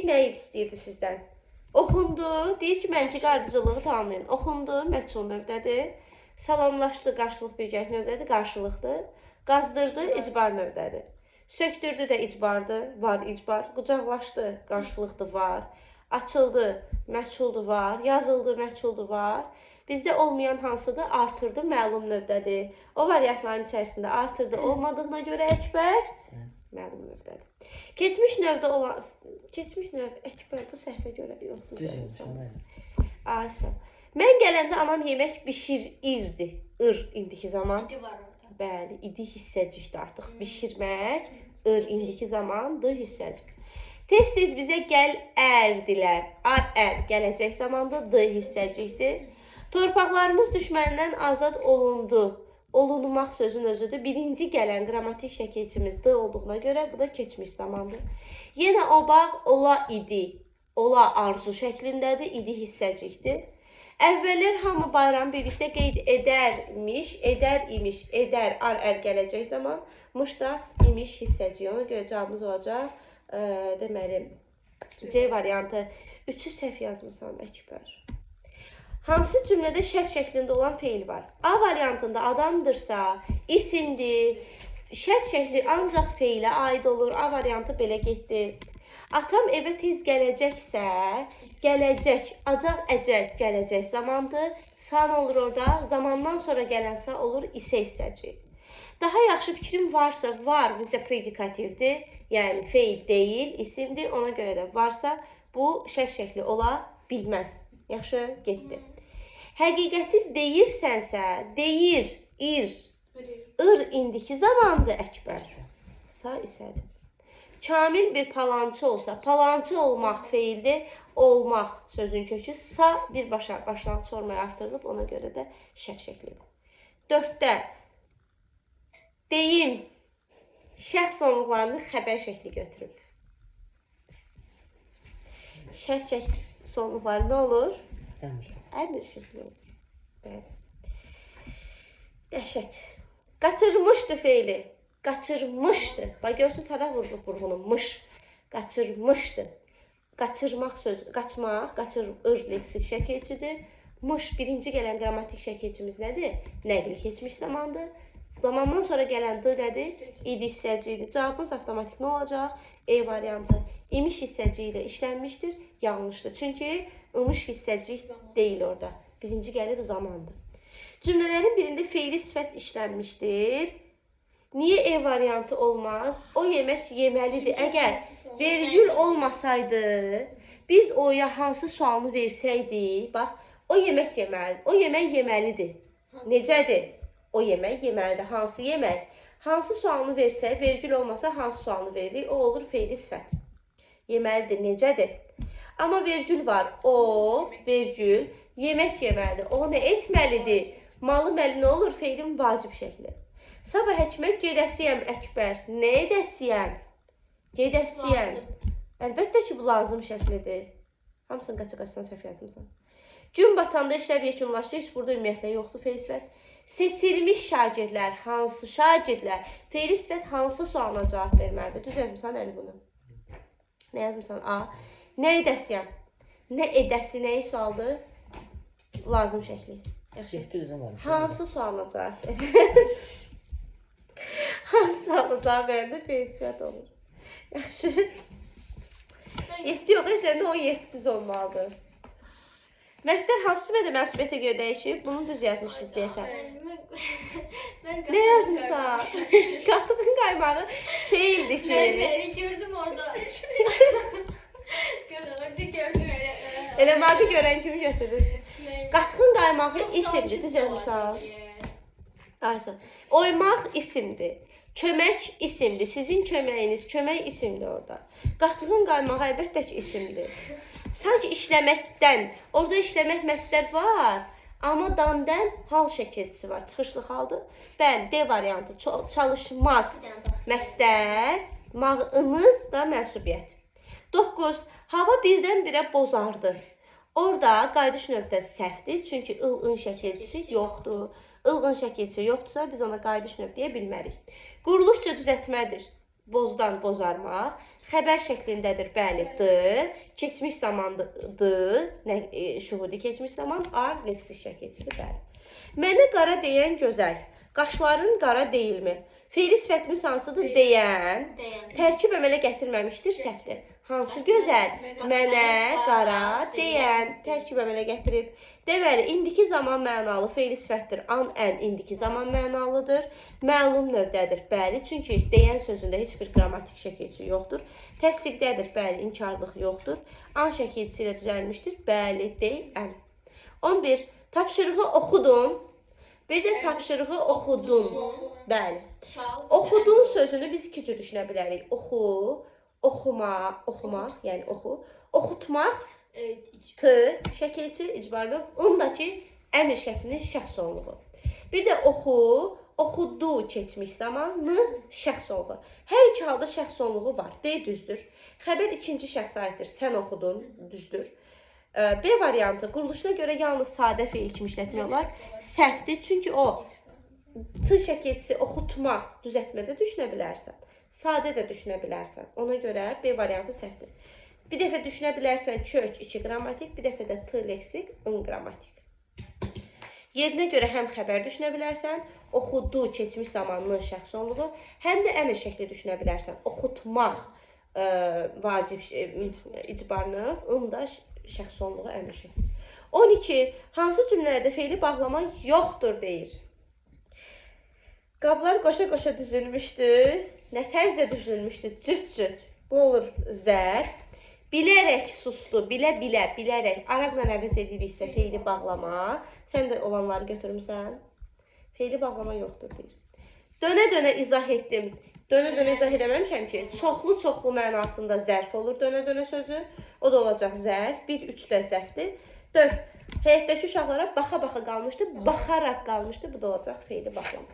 Deyir, nə istəyirdi sizdən? Oxundu. Deyir ki, mənfi ardıcıllığı tamamlayın. Oxundu, məhsul növdədir. Salamlaşdı, qarşılıq birgəlik növdədir, qarşılıqdır. Qazdırdı, icbar növdədir. Sökdürdü də icbardır, var icbar. Qucaqlaşdı, qarşılıqdır, var. Açıldı, məhsuldur, var. Yazıldı, məhsuldur, var. Bizdə olmayan hansıdır? Artırdı, məlum növdədir. O variantların içərisində artırdı olmadığına görə Əkbər məlum növdədir. Keçmiş növdə olan keçmiş növ Əkbər bu səhvə görə yoxdur. Düz yazmışam mən. Aysa. Mən gələndə anam yemək bişirirdi. Ir indiki zaman. İdi var orada. Bəli, idi hissəcikdir artıq. Bişirmək, ir indiki zaman, d hissəcik. Tez-tez bizə gəl ərdilər. A, ər gələcək zamanda d hissəcikdir. Torpaqlarımız düşməndən azad olundu. Olunmaq sözün özüdür. Birinci gələn qrammatik şəkilçimiz d olduğuna görə bu da keçmiş zamandır. Yenə o bağ ola idi. Ola arzu şəklindədir, idi hissəcikdir. Əvvəllər hamı bayramı birlikdə qeyd edərmiş, edər imiş, edər, ar, ər gələcək zaman, mış da imiş hissəcik. Ona görə cavabımız olacaq, deməli, C variantı. 3-ü səhv yazmısan, Əkbər. Hansı cümlədə şərt şəklində olan feil var? A variantında adamdırsa, isimdir. Şərt şəkli ancaq feilə aid olur. A variantı belə getdi. Atam evə tez gələcəksə, gələcək, acaq, əcək gələcək zamandır. Sa nə olur orada? Zamandan sonra gələn sa olur isə hissəci. Daha yaxşı fikrim varsa, var bizdə predikativdir. Yəni feil deyil, isimdir. Ona görə də varsa bu şərt şəkli ola bilməz. Yaxşı, getdi. Həqiqəti deyirsənsə, deyir, ir, ır indiki zamandır Əkbər. Sa isədir. Kamil bir palançı olsa, palançı olmaq feildir, olmaq sözün kökü sa birbaşa başlanğıc formaya artırılıb, ona görə də şərt şəklidir. 4-də deyim şəxs sonluqlarını xəbər şəkli götürüb. Şərt şəkli sonluqları nə olur? Əmr. Əmr şəkli olur. Bəli. Dəhşət. Qaçırmışdı feili. Qaçırmışdı. Bax görürsüz hara vurduq vurğunu? Mış. Qaçırmışdı. Qaçırmaq sözü, qaçmaq, qaçırır leksik şəkilçidir. Mış birinci gələn qrammatik şəkilçimiz nədir? Nəqli keçmiş zamandır. Zamandan sonra gələn d nədir? İdi hissəcidir. Cavabımız avtomatik nə olacaq? E variantı. İmiş hissəciyi ilə işlənmişdir. Yanlışdır. Çünki ımış hissəcik deyil orada. Birinci gəlir zamandır. Cümlələrin birində feili sifət işlənmişdir. Niyə E variantı olmaz? O yemək yeməlidir. Əgər vergül olmasaydı, biz oya hansı sualını versəydik, bax, o yemək yeməlidir. O yemək yeməlidir. Necədir? O yemək yeməlidir. Hansı yemək? Hansı sualını versək, vergül olmasa hansı sualını veririk? O olur feili sifət. Yeməlidir. Necədir? Amma vergül var. O, vergül, yemək yeməlidir. O nə etməlidir? Malı məli nə olur? Feilin vacib şəkli. Sabah həkimə gedəsiyəm Əkbər. Nə edəsiyəm? Gedəsiyəm. Əlbəttə ki, bu lazım şəklidir. Hamısını qaça-qaçdan səhv yazmısan. Gün batanda işlər yekunlaşdı. Heç burada ümumiyyətlə yoxdur feil sifət. Seçilmiş şagirdlər, hansı şagirdlər? Feili sifət hansı sualına cavab verməlidir? Düz yazmısan Əli bunu. Nə yazmısan? A. Nə edəsiyəm? Nə edəsi nəyi sualdır? Lazım şəkli. Yaxşı. 7 düzüm var. Hansı sualına cavab verir? Hansı sualına cavab verəndə feil sifət olur. Yaxşı. 7 yox, səndə 17 düz olmalıdır. Məstər hansı cümlədə mənsubiyyətə görə dəyişir? Bunu düz yazmışsınız deyəsən. Mən Nə yazmısan? Qatığın qaymağı feildir ki. Mən elə gördüm orada. Orada gördüm elə. Elə madı görən kimi götürdünüz. Qatığın qaymağı isimdir, düz yazmısan. Ayşə. Oymaq isimdir. Kömək isimdir. Sizin köməyiniz, kömək isimdir orada. Qatığın qaymağı əlbəttə ki isimdir. Sanki işləməkdən, orada işləmək məstər var, amma dandan hal şəkilçisi var. Çıxışlı haldır. Bəli, D variantı. Çalışmaq məstər, mağınız da mənsubiyyət. 9. Hava birdən-birə bozardı. Orada qayıdış növdə səhvdir, çünki ıl-ın şəkilçisi yoxdur. Il-ın şəkilçisi yoxdursa biz ona qayıdış növ deyə bilmərik. Quruluşca düzəltmədir. Bozdan bozarmaq. Xəbər şəklindədir, bəli, D. Keçmiş zamandır, D. Nə, şuhudi keçmiş zaman, A leksik şəkilçidir, bəli. Mənə qara deyən gözəl. Qaşların qara deyilmi? Feili sifətimiz hansıdır? Deyən. Deyən. Tərkib əmələ gətirməmişdir, səhvdir. Hansı gözəl? Mənə qara deyən tərkib əmələ gətirib. Deməli, indiki zaman mənalı feili sifətdir. An, ən indiki zaman mənalıdır. Məlum növdədir. Bəli, çünki deyən sözündə heç bir qrammatik şəkilçi yoxdur. Təsdiqdədir. Bəli, inkarlıq yoxdur. An şəkilçisi ilə düzəlmişdir. Bəli, deyən. 11. Tapşırığı oxudum. Bir də tapşırığı oxudum. Bəli. Oxudun sözünü biz iki cür düşünə bilərik. Oxu, oxuma, oxumaq, yəni oxu, oxutmaq, t şəkilçi icbarlı, ondakı əmr şəklinin şəxs onluğu. Bir də oxu, oxudu keçmiş zamanlı şəxs onluğu. Hər iki halda şəxs onluğu var. D düzdür. Xəbər ikinci şəxsə aiddir. Sən oxudun, düzdür. B variantı quruluşuna görə yalnız sadə feil kimi işlətmək olar. Səhvdir, çünki o T şəkilçisi oxutmaq, düzəltmədə düşünə bilərsən. Sadə də düşünə bilərsən. Ona görə B variantı səhvdir. Bir dəfə düşünə bilərsən kök 2 qrammatik, bir dəfə də T leksik, ın qrammatik. Yerinə görə həm xəbər düşünə bilərsən, oxudu keçmiş zamanlı şəxs onluğu, həm də əmr şəkli düşünə bilərsən. Oxutmaq vacib icbarlı, ın da şəxs onluğu əmr şəkli. 12. Hansı cümlələrdə feili bağlama yoxdur deyir. Qablar qoşa-qoşa düzülmüşdü. Nə tərzdə düzülmüşdü? Cüt-cüt. Bu olur zərf. Bilərək sustu, bilə-bilə, bilərək. Araqla əvəz ediriksə feili bağlama. Sən də olanları götürmüsən. Feili bağlama yoxdur deyir. Dönə-dönə izah etdim. Dönə-dönə izah eləməmişəm ki, çoxlu-çoxlu mənasında zərf olur dönə-dönə sözü. O da olacaq zərf. 1, 3 də zərfdir. 4. Heyətdəki uşaqlara baxa-baxa qalmışdı, baxaraq qalmışdı. Bu da olacaq feili bağlama.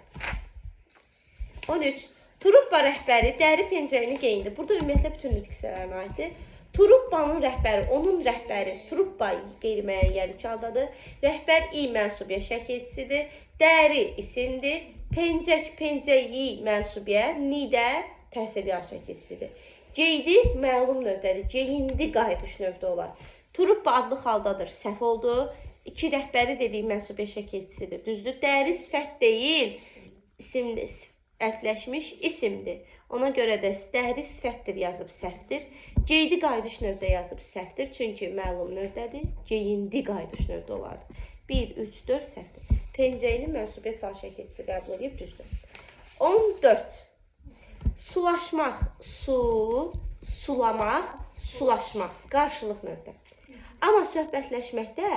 13. Truppa rəhbəri dəri pencəyini geyindi. Burada ümumiyyətlə bütün nitq hissələrinə aiddir. Truppanın rəhbəri, onun rəhbəri, truppa qeyri-müəyyən yerlik haldadır. Rəhbər i mənsubiyyət şəkilçisidir. Dəri isimdir. Pencək, pencəyi mənsubiyyə, ni də təhsil şəkilçisidir. Geydi məlum növdədir. Geyindi qayıdış növdə olar. Truppa adlı haldadır. Səhv oldu. İki rəhbəri dediyi mənsubiyyət şəkilçisidir. Düzdür. Dəri sifət deyil. İsimdir. Sifətləşmiş isimdir. Ona görə də dəri sifətdir yazıb səhvdir. Geydi qayıdış növdə yazıb səhvdir. Çünki məlum növdədir. Geyindi qayıdış növdə olardı. 1, 3, 4 səhvdir. Pencəyini mənsubiyyət hal şəkilçisi qəbul edib düzdür. 14. Sulaşmaq, su, sulamaq, sulaşmaq. Qarşılıq növdə. Amma söhbətləşməkdə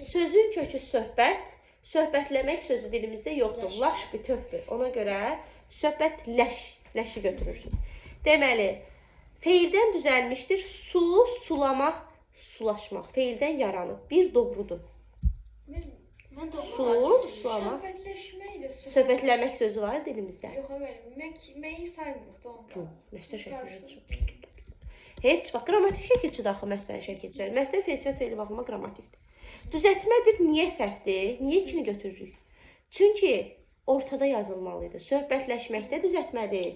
sözün kökü söhbət, söhbətləmək sözü dilimizdə yoxdur. Laş bütövdür. Ona görə söhbətləş, ləşi götürürsün. Deməli, feildən düzəlmişdir. Su, sulamaq, sulaşmaq. Feildən yaranıb. Bir doğrudur. Mən doğru. Su, sulamaq. Söhbətləşmək də Söhbətləmək sözü var dilimizdə. Yox, əməli, məyi saymırıq da Bu, onda. məstər şəkilçi. Heç vaxt qrammatik şəkilçi daxil məsələn şəkilçi. Məsələn feil sifət feili bağlama qrammatikdir. Düzəltmədir, niyə səhvdir? Niyə ikini götürürük? Çünki ortada yazılmalı idi. Söhbətləşməkdə düzəltmədir.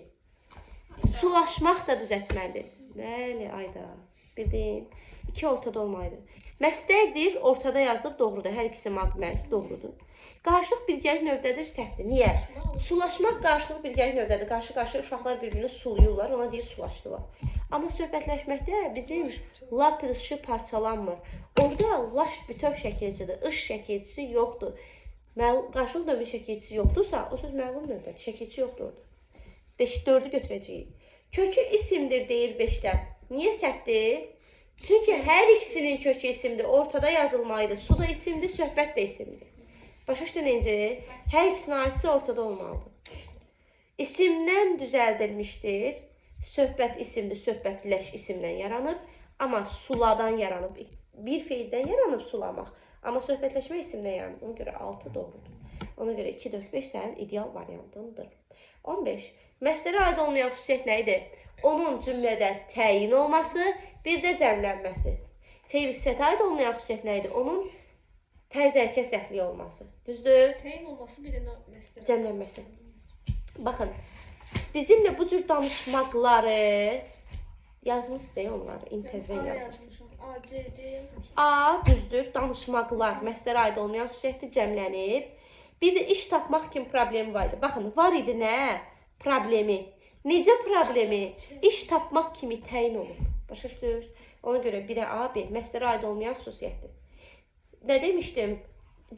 Sulaşmaq da düzəltmədir. Bəli, ayda. Bildin. İki ortada olmalıdır. Məstərdir, ortada yazılıb doğrudur. Hər ikisi mad mərk doğrudur. Qarşılıq birgəlik növdədir, səhvdir. Niyə? Sulaşmaq qarşılıq birgəlik növdədir. Qarşı-qarşıya uşaqlar bir-birini sulayırlar, ona deyir sulaşdılar. Amma söhbətləşməkdə bizim la plus ş parçalanmır. Orada laş bütöv şəkilçidir, ış şəkilçisi yoxdur. Qarşılıq növü şəkilçisi yoxdursa, o söz məlum növdədir. Şəkilçi yoxdur orada. 5 4-ü götürəcəyik. Kökü isimdir deyir 5-dən. Niyə səhvdir? Çünki hər ikisinin kökü isimdir. Ortada yazılmalıdır. Su da isimdir, söhbət də isimdir. Başa düşdün necə? Hər ikisinə aidsə ortada olmalıdır. İsimdən düzəldilmişdir. Söhbət isimdir, söhbətləş isimdən yaranıb, amma suladan yaranıb. Bir feildən yaranıb sulamaq. Amma söhbətləşmə isimdən yaranıb. Ona görə 6 doğrudur. Ona görə 2, 4, 5 sənin ideal variantındır. 15. Məslərə aid olmayan xüsusiyyət nə idi? Onun cümlədə təyin olması, bir də cəmlənməsi. Feil sifətə aid olmayan xüsusiyyət nə idi? Onun tərz hərəkət səhvliyi olması. Düzdür? Təyin olması bir də məsələ. Cəmlənməsi. Baxın, Bizimlə bu cür danışmaqları yazmışsınız onları, indi təzədən A yazırsınız. yazmışam. A, C, D yazmışam. A düzdür, danışmaqlar məslərə aid olmayan xüsusiyyətdir, cəmlənib. Bir də iş tapmaq kimi problemi var idi. Baxın, var idi nə? Problemi. Necə problemi? İş tapmaq kimi təyin olub. Başa düşdünüz? Ona görə 1-ə A, B məslərə aid olmayan xüsusiyyətdir. Nə demişdim?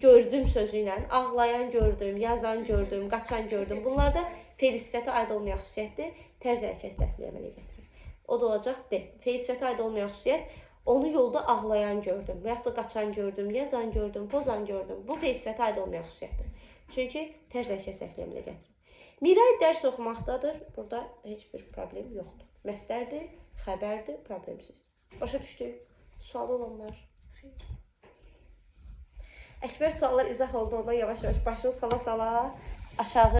Gördüm sözü ilə ağlayan gördüm, yazan gördüm, qaçan gördüm. Bunlar da fe'l sifətə aid olmayan xüsusiyyətdir. Tərz hərəkət səhvliyi əmələ gətirir. O da olacaq D. Fe'l sifətə aid olmayan xüsusiyyət onu yolda ağlayan gördüm və yaxud da qaçan gördüm, yazan gördüm, pozan gördüm. Bu fe'l sifətə aid olmayan xüsusiyyətdir. Çünki tərz hərəkət səhvliyi əmələ gətirir. Miray dərs oxumaqdadır. Burada heç bir problem yoxdur. Məsdərdir, xəbərdir, problemsiz. Başa düşdük? Sualı olanlar. Əkbər suallar izah oldu, ondan yavaş-yavaş başını sala-sala aşağı